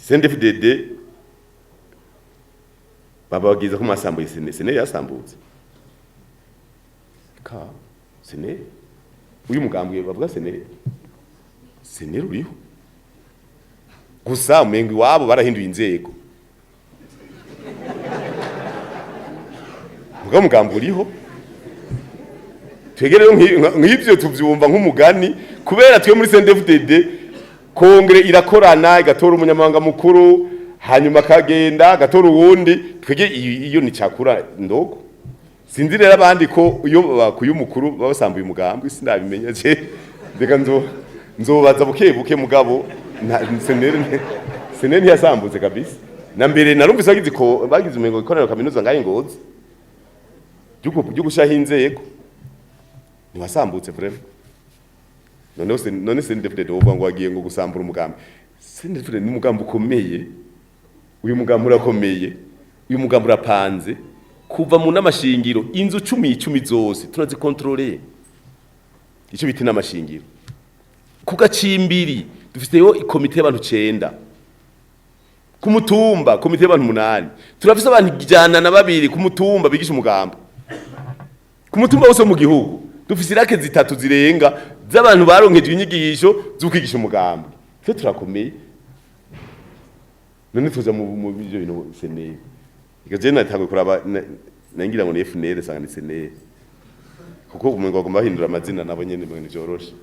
CNDD-FDD bababwiza ko mwasambuye CNL. CNL yasambutse ka CNL, uyu mugambwe bavuga CNL, CNL uriho gusa umengo iwabo barahinduye inzego, mugabo umugambi uriho. Twebwe rero nk'ivyo tuvyumva nk'umugani, kubera twe muri CNDD-FDD congrès irakorana, igatora umunyamabanga mukuru, hanyuma akagenda agatora uwundi. Twebwe iyo ni cakura ndogo. Sinzi rero abandi ko iyo bakuye umukuru babasambuye umugambi, sinabimenya je. Reka nzobaza buke buke, mugabo CNL ntiyasambutse kabisa. Na mbere narumvise bagize ko bagize umengo ikoraniro kaminuza ngahe Ngozi ryo gushaho inzego, ntiwasambutse vraiment. Noneho none CNDD-FDD wovuga ngo wagiye ngo gusambura umugambi? CNDD-FDD ni umugambi ukomeye. Uyu mugambi urakomeye, uyu mugambi urapanze kuva mu n'amashingiro. Inzu 10 10 zose turazikontorore, icyo bita n'amashingiro ku gacimbiri dufiteyo ikomite y'abantu 9, ku mutumba komite y'abantu 8. Turafise abantu 102 ku mutumba bigisha umugambi ku mutumba wose mu gihugu. Dufise irake zitatu zirenga z'abantu baronkejwe inyigisho zo kwigisha umugambi. Twe turakomeye. None tuza mu byo bintu CNL. Ikaje natanguye kuraba nangira ngo ni FNL, sanga ni CNL, kuko umengo bagomba bahindura amazina nabo nyene, ngo vyoroshe.